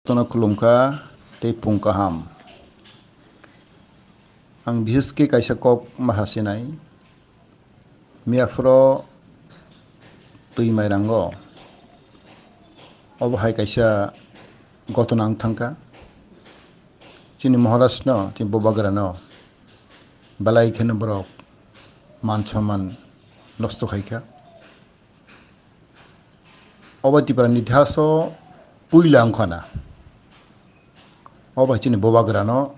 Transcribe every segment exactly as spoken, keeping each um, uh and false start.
Tono khulumkha tei phung kaham. Ang biheske kaisa kok ma hasinai. Miyaphoro twi mairango obo hai kaisa gotona wng thangkha. Chini Maharajno, chini Bubagrano belai kheno borok man somman nosto khaikha. Obo Tiprani itihaso puila wngkhana. Obo hai chini Bubagrano,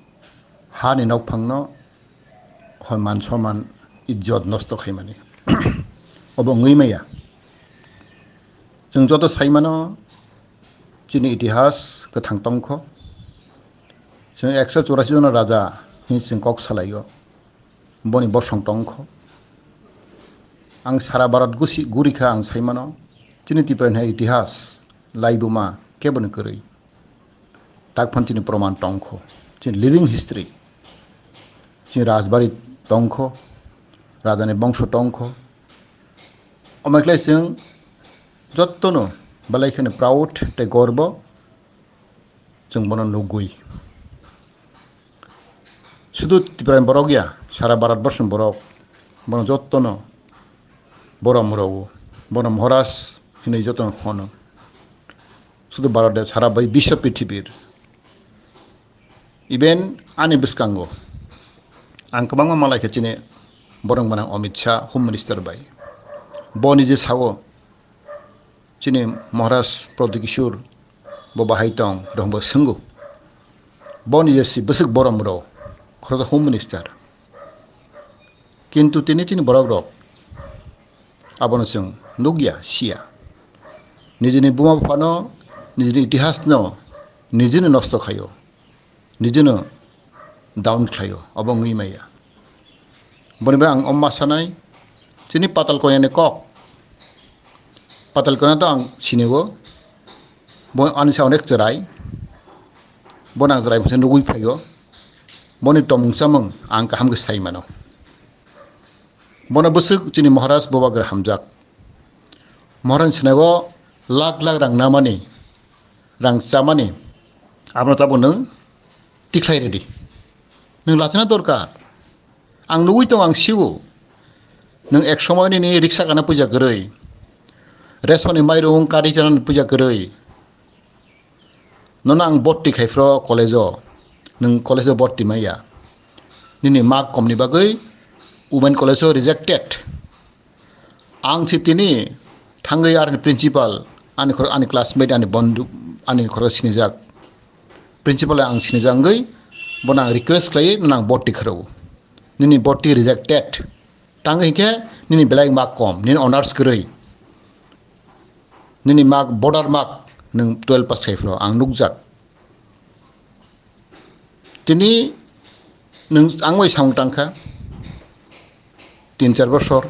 hani nokphangno hoi man somman, ijjot nosto khaimani. Obo wngwi maya. Chwng joto saimano chini itihas kwthang tongkho. Chwng ekso churasi jona raja hwnwi chwng kok salaio. Boni bosong tongkho. Ang sara Bharat gusi gurikha ang saimano. Chini Tiprani hai itihas, laibuma keboni kwrwi. Takphano chini proman tongkho. Chini living history. Chini rajbari tongkho. Rajani bongso tongkho. Omaiklai chwng jottono belai kheno proud tei gorbo chwng bono nugwi. Sudu Tiprani borok ya, sara Bharat borsoni borok, bono jottono borom rwo, bono Maharaj hinwi jottono hono. Sudu Bharat de, sara bai biswa prithibir. Even ani bwskango ang kwbangma malai khe chini borok gwnang Amit Shah, Home Minister bai. Bo nije sao, chini Maharaj Pradyot Kishore bo bahai tong, rwhwngbo swngo. Boni je si bwswk borom rw, khoroksa Home Minister. Kintu tini chini borok rok abono chwng nukya, siya. Nijini buma buphano, nijini itihasno, nijini nosto khaio. Nijino down khlaio, obo wngwi maya. Boni bai ang omma sanai, chini Patal Konyani kok. Patal Konya to ang sinio, bo ani sa onek chwrai, bono ang chwrai bwsai nugwi phaio, boni tomung chamung ang kaham khe sai mano. Bono bwswk chini Maharaj Bubagra hamjak. Maharaj sinago lakh lakh rang namani, rang chamani, abono tabo nwng tikhlai redi. Nwng lachana dorkar. Ang nugwi tongo, ang sio. Nwng ek somoy nini riksa gana puja kwrwi, resoni mairung kari chanani puja kwrwi. Nono ang borti khai phro college-o, nwng college-o borti maya. Nini mark komni bagwi women college-o rejected. Ang si tini thangwi arni principal, ani khoro, ani classmate, ani bondhu, ani khoro sinijak. Principal ang sinijak wngwi bono ang request khlaiwi nono ang borti kharao. Nini borti rejected. Tangwi hinkhe nini belai mark kom, nini honors kwrwi. Nini mark, border mark, nwng twelve pass khai phano ang nukjak. Tini nwng ang bai samung tangkha, tin char bosor.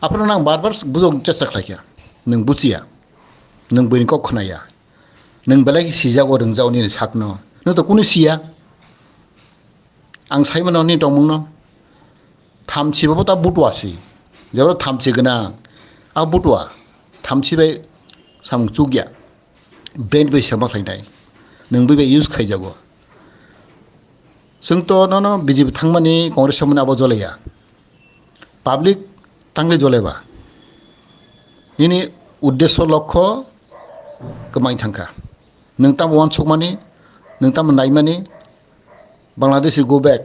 Aphano nang bar bar bujok chesta khlaikha, nwng buchiya, nwng buini kok khnaya, nwng belai khe sijago, rwngjago nini sakno, nwng to kunu siya. Ang saimano nini tongmungno. Thamchi bo ta butua si. Jebro thamchi gwnang. A butua. Thamchi bai samung chukya. Brain bai sema khlainai. Nwng bai bai use khaijago. Chwng to nono B J P thangmani, Congress thangmani abo jolaya. Public tangwi joleba. Nini uddesho lokho kwmai thangkha. Nwng tamo uansukmani, nwng tamo naimani, Bangladeshi go back.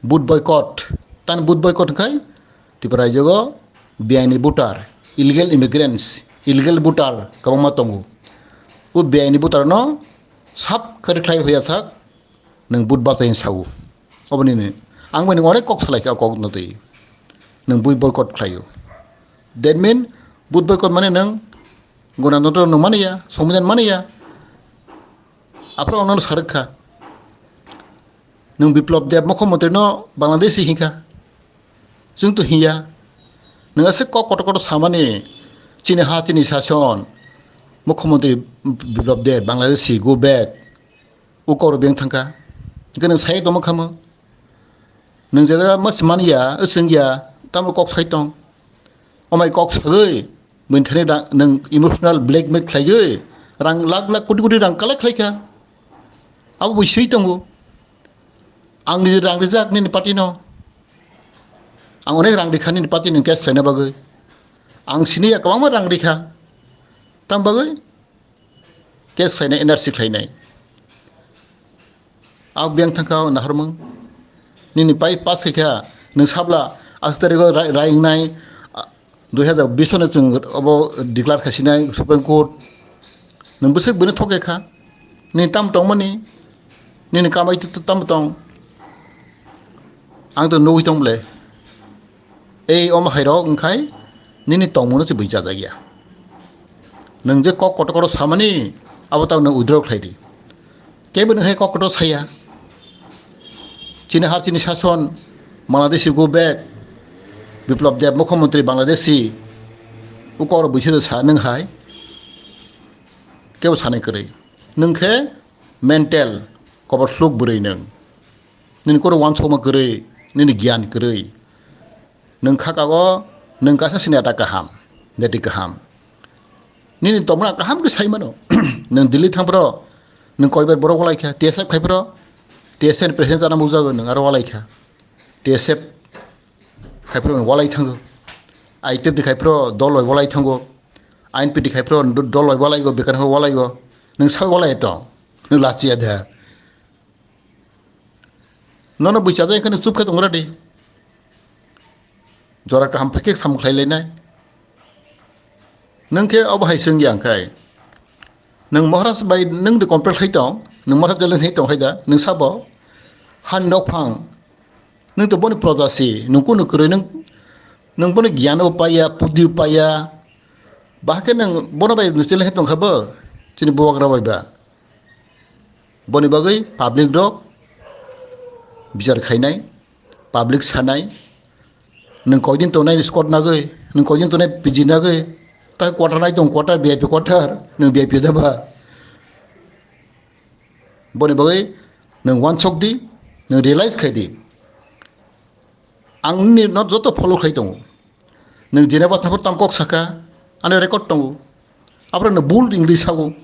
Vote boycott. Tan vote boycott khai Tripura raijogo biaini voter, illegal immigrants, illegal voter kwbangma tongo. O biaini voter no sab khe rwkhlai hoya sak nwng vote bachai sao. Oboni ni ang bai nwng onek kok salai kha, kok no twi nwng vote boycott khlaio. That mean vote boycott mane nwng Gonatantro nwng mani ya, Songbidan mani ya. Aphro ang nono sarwk kha. Nwng Biplab Deb mukhyamantri no Bangladeshi hinkha. Chwng to hinya. Nwng aswk kok kotor kotor samani, chini ha, chini sason, mukhyamantri Biplab Deb, Bangladeshi, go back. O kok rok beng thangkha. Hwnkhe nwng sai tongma khamo. Nwng jesa mas mani ya, swng ya, tamo kok sai tong. Omai kok sagwi, buini thani da-, nwng emotional blackmail khlaiwi, Rang lakh lakh koti koti rang collect khlai kha. Abo bo swi tongo. Ang ni rang rijak nini party no. Ang onek rang rikha nini party no case khlaina bagwi. Ang sini ya kwbangma rang rikha. Tam bagwi case khlainai, N R C khlainai. Ang biyang thangkha o naharmung. Nini pai pass khaikha, nwng sabla aste tarikh o rai-, raingnai, ah, dui hazar bish no chwng obo declare khaisinai Supreme Court. Nwng bwswk bini thok kha. Nini tam tongmani, nini kamai tu, tu tam tong. Ang to nugwi tong ble. Ei omo hai rok wngkhai nini tongmungno se bui chajak ya. Nwng je kok kotor kotor samani abo tamo nwng withdraw khlai di. Kebo nwng hai kok kotor saya. Chini har chini sason, Bangladeshi go back, Biplab Deb mukhyamantri Bangladeshi, u kok rok buisu sa nwng hai. Kebo sanai kwrwi. Nwng khe mental, kobor sluk bwrwi nwng. Nini koro wansokma kwrwi, nini giyan kwrwi. Nwng kha kago, nwng kasa sini ata kaham, neti kaham. Nini tomna kaham khe sai mano. Nwng Delhi thang phro, nwng koibar borok walai kha, T S F khai phro, T S F ni president chana mukjago, nwng aro walai kha. T S F khai phro nwng walai thango. I P F ni khai phro dol bai walai thango. I N P ni khai phro do-, dol bai walai go, bekar walai go. Nwng sai walai tong, nwng lachiya de. Nono bui chajak wngkhe nwng chup khe tongra di. Jora kaham phai khe samung khlai lainai. Nwng khe obo hai swngya wngkhai. Nwng Maharaj bai nwng de compare khlai tong, nwng Maharaj challenge hai tong hai da, nwng sabo. Han nokphang. Nwng to boni proja si, nwng kunu kwrwi nwng, nwng boni giyan o paiya, pudi o paiya. Bahai khe nwng bono bai nwng challenge hai tong kha bo, chini bubagra bai ba. Boni bagwi public rok bichar khainai, public sanai, nwng koidin tongnai squad nagwi, nwng koidin tongnai P G nagwi, ta quarter nai tong, quarter V I P quarter, nwng V I P da ba? Boni bagwi nwng wansok di, nwng realize khai di. Ang nini no joto follow khai tongo. Nwng Geneva thangphuru tam kok saka, ani record tongo. Aphuru nwng bul English sago.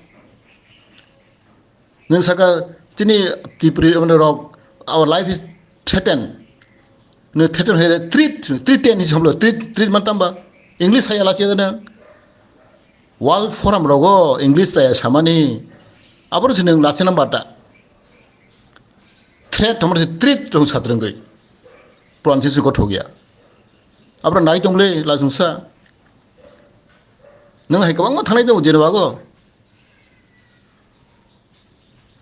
Nwng saka chini Tripuri mane rok, our life is threatened. Nwng threaten hai threat, threaten hi samlo, threat, threat man tamba. English hai ala chegana. World Forum rogo English chaya samani. Aphuru si nwng lachina bata. Threat tongmani si threat tong satrwngwi. Pronunciation gothok ya. Aphuru nai tongle lachungsa. Nwng hai kwbangma thangnai tongo Geneva go.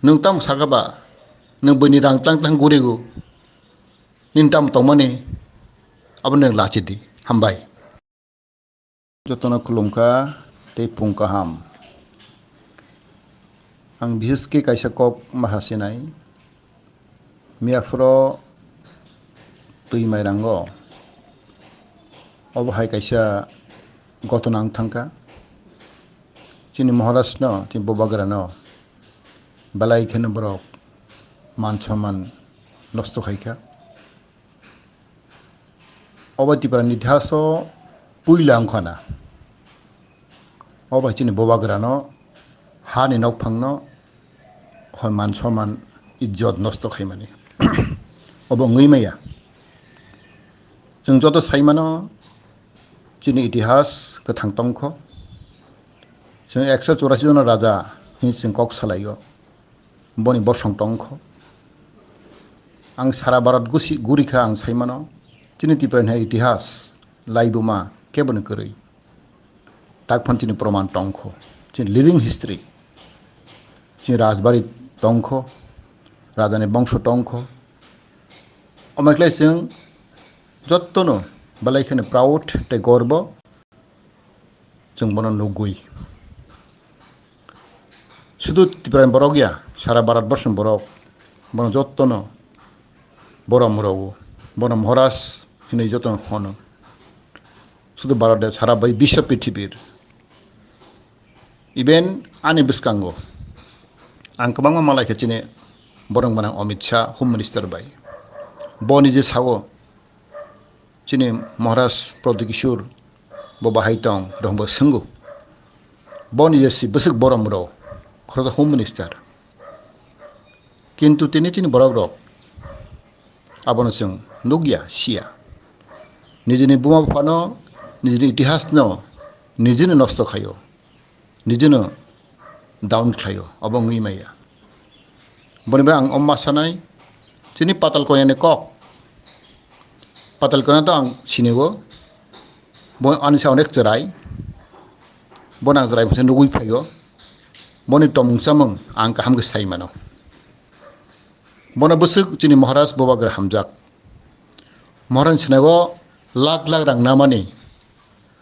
Nwng tamo saka ba, nwng buini rang tlang tlang gurigo. Nini tamo tongmani, abo nwng lachi di. Hambai. Jotono khulumkha tei phung kaham. Ang bishesh khe kaisa kok ma sasinai. Miyaphoro twi mairango obo hai kaisa gotona wng thangkha. Chini Maharajno, chini Bubagrano belai kheno borok man somman nosto khaikha. Obo Tripura ni itihas o puila wngkha na. Obo hai chini Bubagrano, hani nokphangno hoi man somman ijjot nosto khaimani. Obo wngwi maya. Chwng joto saimano chini itihas kwthang tongkho. Chwng ekso churashi jona raja hwnwi chwng kok salaio. Boni bosong tongkho. Ang sara Bharat gusi gurikha ang saimano. Chini Tripura ni itihas laibuma keboni kwrwi. Takphano chini proman tongkho, chini living history, chini rajbari tongkho, rajani bongso tongkho. Omo khlai chwng jottono belai kheno proud tei gorbo chwng bono nugwi. Sudu Tripura ni borok ya, sara Bharat borsoni borok bono jottono borom rwo, bono Maharaj hinwi jotono hono. Sudu Bharat de sara bai biswa prithibir. Even ani bwskango ang kwbangma malaikha chini borok gwnang Amit Shah, Home Minister bai. Boni je sao chini Maharaj Pradyot Kishore bo bahai tong, rohorbo swngo. Boni je si bwswk borom rwo, khoroksa Home Minister. Kintu tini chini borok rok abono chwng nukya, siya. Nijini buma buphano, nijini itihasno nijini nosto khaio, nijino down khlaio, obo wngwi maya. Boni bai ang omma sanai, chini Patal Koinani kok. Patal Koina to ang sinigo, bo ani sa onek chwrai, bo nang chwrai bwsai nugwi phaio, boni tomung chamung ang kaham khe sai mano. Bono bwswk chini Maharaj Bubagra hamjak. Maharaj sinago lakh lakh rang namani,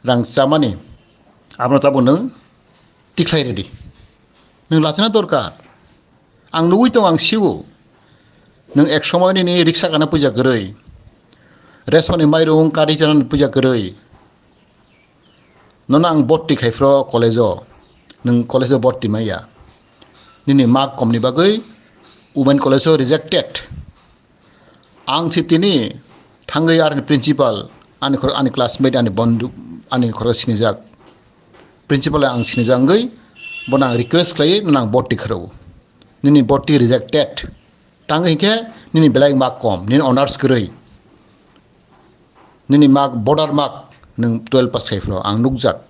rang chamani, abono tabuk nwng tikhlai redi. Nwng lachina dorkar. Ang nugwi tongo, ang sio. Nwng ek somoi nini riksa gana puja kwrwi, resoni mairung kari chanani puja kwrwi. Nono ang borti khai phro college-o, nwng college-o borti maya. Nini mark komni bagwi women college-o rejected. Ang si tini thangwi arni principal, ani khor-, ani classmate, ani bondhu, ani khoro sinijak. Principal ang sinijak wngwi bono ang request khlaiwi nono ang borti kharwi. Nini borti rejected. Tangwi hinkhe nini belai mark kom, nini honors kwrwi. Nini mark, border mark, nwng twelve pass khai phro, ang nukjak.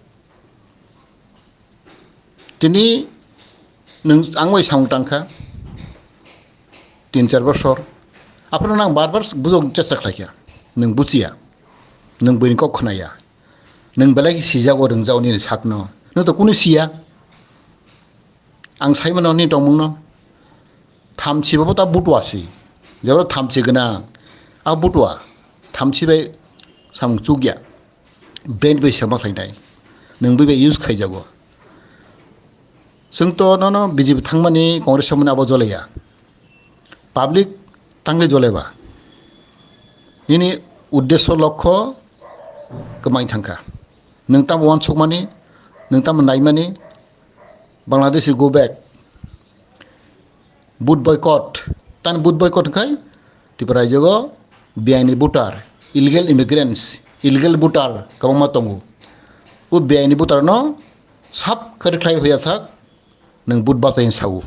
Tini nwng ang bai samung tangkha, tin char bosor. Aphano nang bar bar bujok chesta khlaikha, nwng buchiya, nwng buini kok khnaya, nwng belai khe sijago, rwngjago nini sakno, nwng to kunu siya. Ang saimano nini tongmungno. Thamchi bo ta butwa si. Jebra thamchi gwnang. A butwa. Thamchi bai samung chukya. Brain bai sema khlainai. Nwng bai bai use khaijago. Chwng to nono B J P thangmani, Congress thangmani abo jolaya. Public tangwi joleba. Nini uddesho lokho kwmai thangkha. Nwng tamo wansukmani, nwng tamo naimani, Bangladeshi go back. Vote boycott. Tan vote boycott khai Tripura rajyogo biaini voter, illegal immigrants, illegal voter kwbangma tongo. O biaini voter no sab kari khlai hoya sak, nwng vote bachai sao.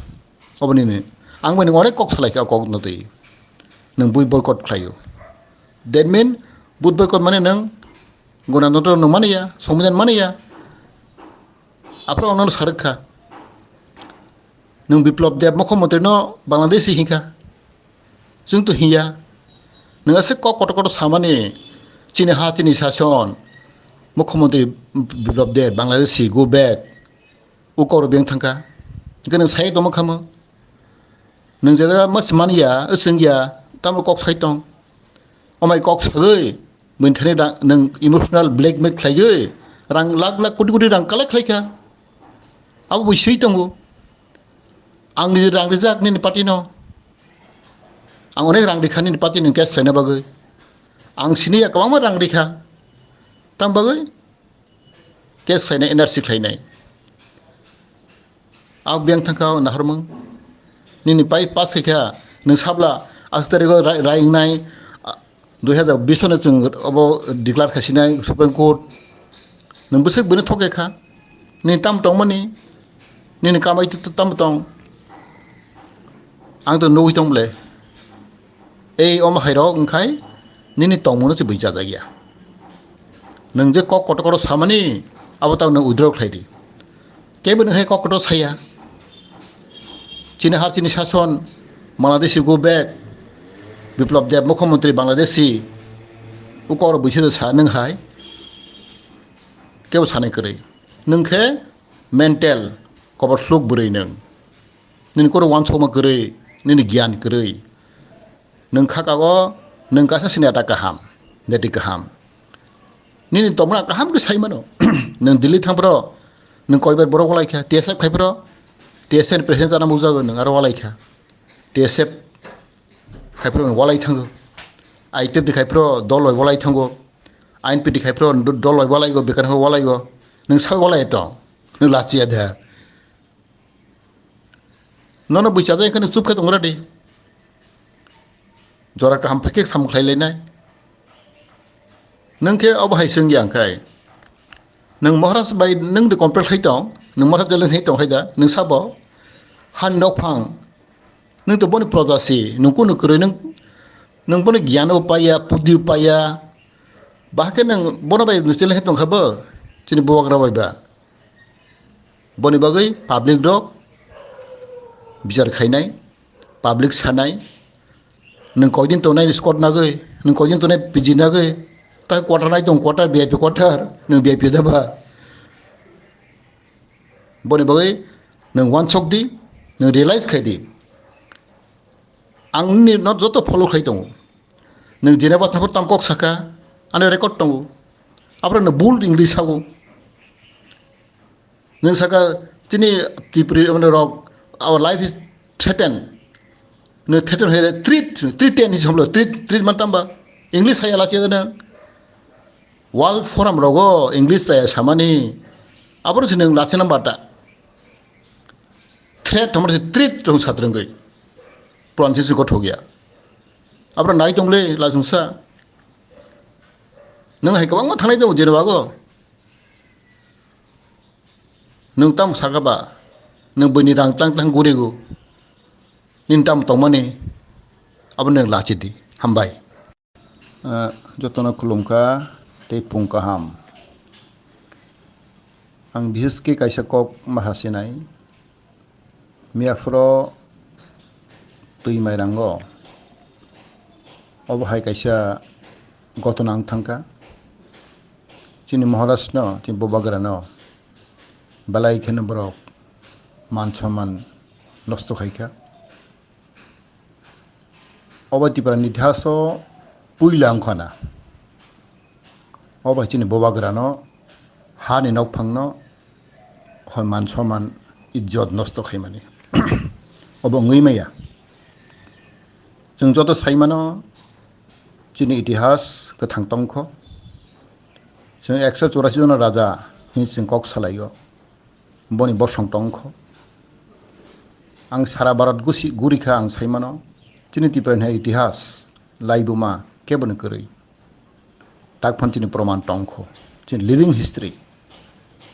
Oboni ni ang bai nwng onek kok salai kha, kok no twi nwng vote boycott khlaio. That mean vote boycott mane nwng gonatantro nwng mani ya, songbidan mani ya. Aphuru ang nono sarwk kha, nwng Biplab Deb mukhyamantri no Bangladeshi hinkha, chwng to hinya. Nwng aswk kok kotor kotor samani, chini ha chini sason, mukhyamantri Biplab Deb, Bangladeshi, go back, o kok rok beng thangkha. Hwnkhe nwng sai tongma khamo. Nwng je jaga mas mani ya, swng ya, tamo kok sai tong. Omai kok sagwi, bini thani rang, nwng emotional blackmail khlaiwi, rang lakh lakh koti koti rang collect khlaikha. Abo bui swi tongo. Ang ni rang rijak nini party no. Ang onek rang rikha nini party nwng case khlaina bagwi. Ang sini ya kwbangma rang rikha. Tam bagwi? Case khlainai, N R C khlainai. Ang biyang thangkha o nahormung. Nini pai pass khaikha, nwng sabla aste tarikh o rai, rai wngnai, ah, dui hazar bish no chwng obo declare khaisinai Supreme Court. Nwng bwswk bwino thok kha. Nini tam tongmani, nini kamai t-, t-, tam tong. Ang to nugwi tong ble. Ei omo hai rok wngkhai nini tongmungno se bui chajak ya. Nwng je kok kotor kotor samani abo tang nwng withdraw khlai di. Kebo nwng hai kok kotor saya. Chini har chini sason, Bangladeshi go back, Biplab Deb mukhyamantri Bangladeshi, o kok rok buisi sa nwng hai. Kebo sanai kwrwi. Nwng khe mental, kobor sluk bwrwi nwng. Nini koro wansukma kwrwi, nini giyan kwrwi. Nwng khakago, nwng kaisa sinata kaham, neti kaham. Nini tongmana kaham khe sai mano. Nwng Delhi thang phro, nwng koibar borok walai kha, T S F khai phro, T S F ni president chana mukjago, nwng aro walai kha. T S F khai phro nwng walai thango. I P F T khai phro dol bai walai thango. I N P T khai phro do-, dol bai walai go, bekar phro walai go. Nwng sai walai tong, nwng lachiya de. Nono bui chajak khe nwng chup khe tongra di. Jora kaham phai khe samung khlai lainai. Nwng khe obo hai swng ya wngkhai. Nwng Maharaj bai nwng de compare khai tong, nwng Maharaj challenge hai tong hai da, nwng sabo. Hani nokphang, nwng to boni proja si, nwng kunu kwrwi, nwng, nwng boni giyan o paiya, pudi paiya, bahai khe nwng bono bai nwng chele he tongkha bo, chini bubagra bai ba. Boni bagwi public rok bichar khainai, public sanai, nwng koidin tongnai scot nagwi, nwng koidin tongnai P G nagwi, ta quarter nai tong, quarter V I P quarter, nwng V I P da ba? Boni bagwi nwng wansok di, nwng realize khai di. Ang nini no joto follow khai tongo. Nwng jenaba thaphur tam kok saka, ano record tongo. Aphuru nwng bul English sago. Nwng saka chini Tripuri mane rok, our life is threatened. Nwng threaten hoye treat, treat ten is hamlo, treat, treat man tamba. English saya lachi nwng. World Forum rogo English saya samani. Aboro se nwng lachi namba ta. Threat hamro se treat tong satrwngwi. Pronunciation se gothok ya. Abro nai tongle lasungsa. Nwng hai kwbangma thangnai tongo jeno bago. Nwng tamo saka ba, nwng buini rang tlang tlang gurigo. Nini tamo tongmani, abo nwng lachi di. Hambai. Ah, jotono khulumkha tei phung kaham. Ang bises khe kaisa kok ma hasinai. Miyaphoro twi mairango obo hai kaisa gotona wng thangkha. Chini Maharajno, chini Bubagrano belai kheno borok man somman nosto khaikha. Obo Tripura ni itihas o puila wngkha na. Obo hai chini Bubagrano, hani nokphangno hoi man somman, ijjot nosto khaimani. Obo wngwi maya. Chwng joto saimano chini itihas kwthang tongkho. Chwng ekso churasi jona raja hinwi chwng kok salaio. Boni bosong tongkho. Ang sara Bharat gusi gurikha ang saimano. Chini Tripura ni itihas, laibuma keboni kwrwi. Takphan chini proman tongkho. Chini living history.